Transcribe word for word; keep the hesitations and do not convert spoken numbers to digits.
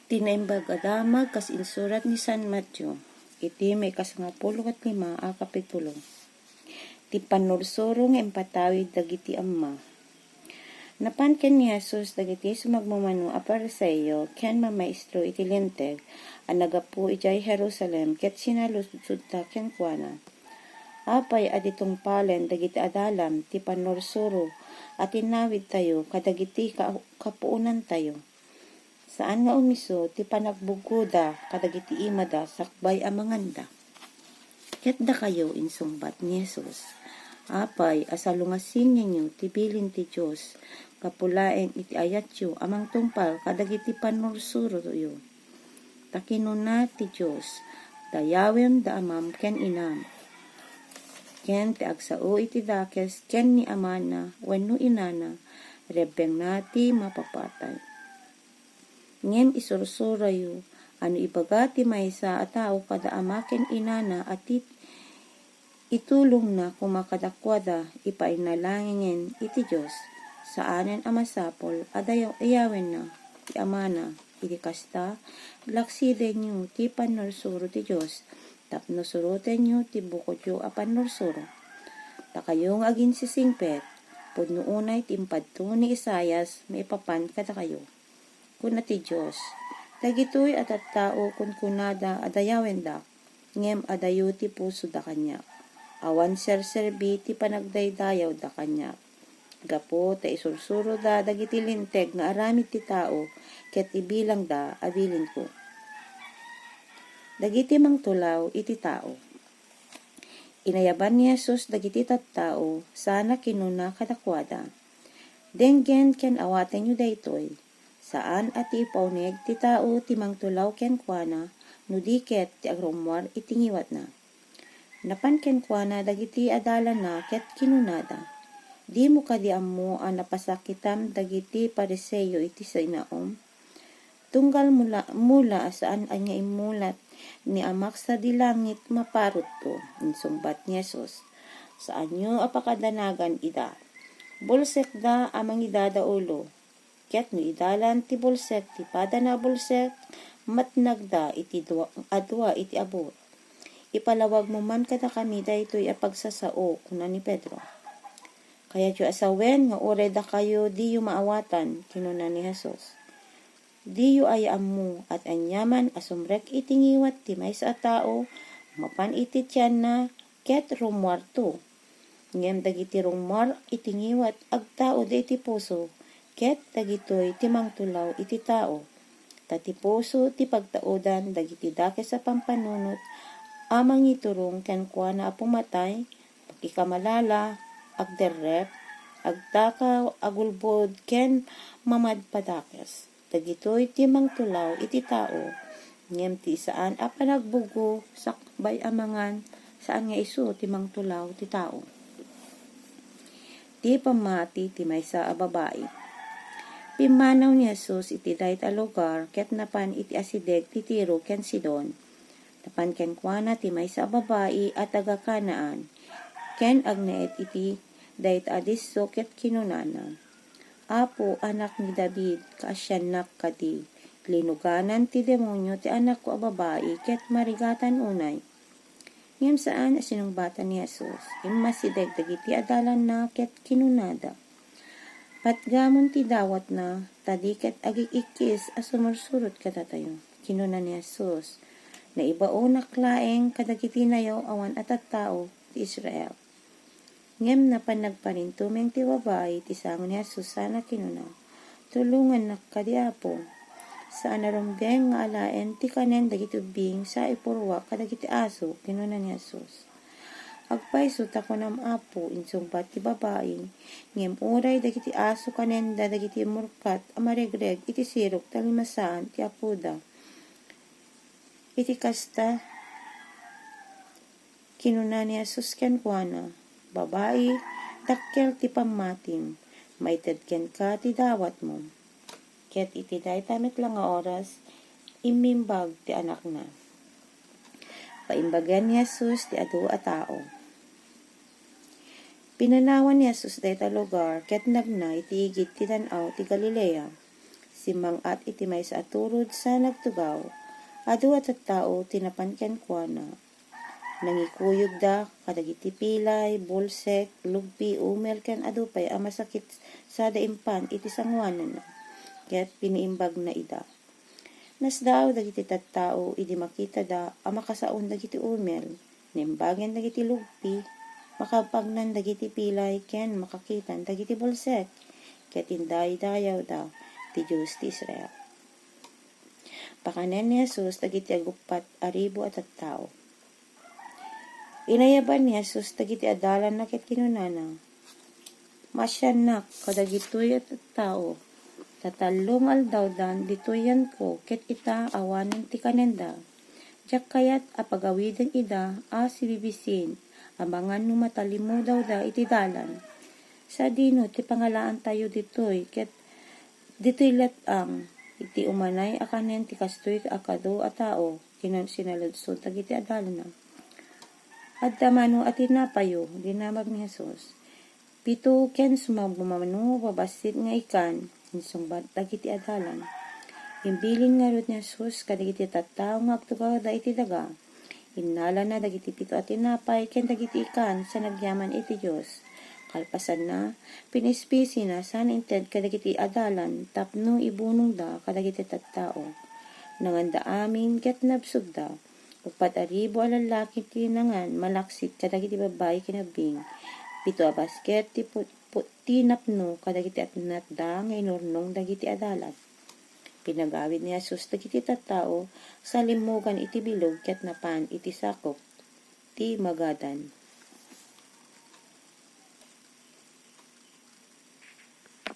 Ti Naimbag a Damag kas insurat ni San Mateo, iti maikasangapulo ket lima a kapitulo. Ti pannursuro nga impatawid dagiti amma. Napan ken ni Jesus dagiti sumagmamano a Fariseo ken mamaestro iti Linteg a naggapu idiay Jerusalem ket sinaludsodda kenkuana, "Apay a di tungpalen dagiti adalam ti pannursuro a tinawidtayo kadagiti ka-, kapuonantayo? Saan nga umiso ti panagbuggoda kadagiti imada sakbay a manganda." Ket dakayo, insungbat ni Jesus, apay a salungasingyo ti bilin ti Dios gapu laeng iti ayatyo a mangtungpal kadagiti pannursuroyo? Ta kinuna ti Dios, "Dayawem da amam ken inam." Ken ti agsao iti dakes ken ni amana wenno inana, rebbengna ti mapapatay. Ngem isursuroyo a no ibaga ti maysa a tao kada ama ken inana a ti itulongna koma kadakuada, ipainalangin iti Dios, saanen a masapul a dayaw-, dayawenna ti amana. Iti kasta, laksidenyo ti pannursuro ti Dios tapno surotenyo ti bukodyo a pannursuro. Dakayo nga aginsisingpet, pudno unay ti impadto ni Isaias maipapan kadakayo. Kuna ti Dios, "Dagitoy a tattao kunkunada a dayawendak, ngem adayo ti pusoda kaniak. Awan serserbi ti panagdaydayawda kaniak." Gapu ta isursuroda dagiti linteg nga aramid ti tao ket ibilangda a bilinko. Dagiti mangtulaw iti tao. Inayaban ni Jesus dagiti tattao sana kinuna kadakuada, "Denggen ken awatenyo daytoy. Saan a ti ipauneg ti tao ti mangtulaw kenkuana no di ket ti agrummuar iti ngiwatna." Napan kenkuana dagiti adalanna ket kinunada, "Dimo kadi ammo a napasakitam dagiti Fariseo iti sinaom? Tunggal mula, mula a saan ania immulat ni Amak sadi langit, maparutko," insungbat ni Jesus. "Saanyo a pakadanagan ida. Bulsekda a mangidadaulo. Ket no idalan ti bulsek ti padana a bulsek, matnagda iti dua, a dua iti abur. Ipalawagmo man kadakami daytoy a pagsasao," kuna ni Pedro. "Kayatyo a sawen nga uray dakayo diyo maawatan," kinuna ni Jesus. "Diyo aya ammo a ti aniaman a sumrek iti ngiwat ti maysa a tao, mapan iti tianna ket rummuarto. Ngem dagiti rummuar iti ngiwat agtaud iti puso, ket dagitoy ti mangtulaw iti tao. Ta ti puso ti pagtaudan dagiti dakes a pampanunot a mangiturong kenkuana a pumatay, makikamalala, agderrep, agtakaw, agulbod, ken mamadpadakes. Dagitoy ti mangtulaw iti tao, ngem ti saan a panagbuggo sakbay a mangan, saan nga isu ti mangtulaw ti tao." Ti pammati ti maysa a babai. Pimmanaw ni Jesus iti dayta a lugar ket napan iti asideg ti Tiro ken Sidon. Napan kenkuana ti maysa a babai a taga-Canaan, ken agnaed iti dayta a disso ket kinunana, "Apo, Anak ni David, kaasiannak kadi. Linuganan ti demonio ti anakko a babai ket marigatan unay." Ngem saan a sinungbatan ni Jesus. Immasideg dagiti adalanna ket kinunada, "Patgamon ti dawatna, ta di ket agik-ikkis a sumursurot kadatayo." Kinuna ni Jesus, "Naibaonak laeng kadagiti nayaw-awan a tattao ti Israel." Ngem napan nagparintumeng ti babai iti sango ni Jesus sana kinuna, "Tulongannak kadi, Apo. Saan a rumbeng nga alaen ti kanen dagiti ubbing sa ipurruak kadagiti aso," kinuna ni Jesus. "Agpayso ta kunam, Apo," insungbat ti babai, "ngem uray dagiti aso kanenda dagiti murkat a maregreg iti sirok ta limasaan ti apoda." Iti kasta, kinuna ni Jesus kenkuana, "Babai, dakkel ti pammatim, maited kenka ti dawatmo." Ket iti dayta met la nga oras, immimbag ti anakna. Paimbagan ni Jesus ti adu a tao. Pinanawan ni Jesus dayta lugar ket nagna iti igid ti dan-aw ti Galilea. Simmang-at iti maysa a turod sa nagtugaw. Adu a tattao ti napan kenkuana. Nangikuyogda kadagiti pilay, bulsek, lugpi, umel, ken adu pay a masakit sada impan iti sangoananna, ket piniimbagna ida. Nasdaaw dagiti tattao idi makitada a makasaon dagiti umel, naimbagen dagiti lugpi, makapagnan dagiti pilay, ken makakitan dagiti bulsek, ket indaydayawda ti Dios ti Israel. Pakanen ni Jesus dagiti aguppat a ribu a tattao. Inayaban ni Jesus dagiti adalanna ket kinunana, "Maasiannak kadagitoy a tattao, ta tallo nga aldawdan ditoy yanko, ket ita, awanen ti kanenda. Diak kayat a pagawiden ida a sibibisin, amangan no matalimmudawda iti dalan. Sadino ti pangalaantayo ditoy, ket ditoy lat-ang iti umanay a kanen ti kastoy a kadu a tao?" Kinan-, sinaludsod dagiti adalanna. "Adda mano a tinapayo?" dinamag ni Jesus. "Pito ken sumagmamano a bassit nga ikan," insungbat dagiti adalan. Imbilin ngarud ni Jesus kadagiti tattao nga agtugawda iti daga. Innalana dagiti pito a tinapay ken dagiti ikan sa nagyaman iti Dios. Kalpasanna, pinispisina sana inted kadagiti adalan tapno ibunongda kadagiti tattao. Nanganda amin ket nabsogda. Uppat a ribu a lallaki ti nangan malaksid kadagiti babbai ken abbing. Pito a basket ti put-, put-, ti napno kadagiti atnatda nga inurnong dagiti adalan. Pinagawid ni Jesus dagiti tattao sa limmugan iti bilog ket napan iti sakup ti Magadan.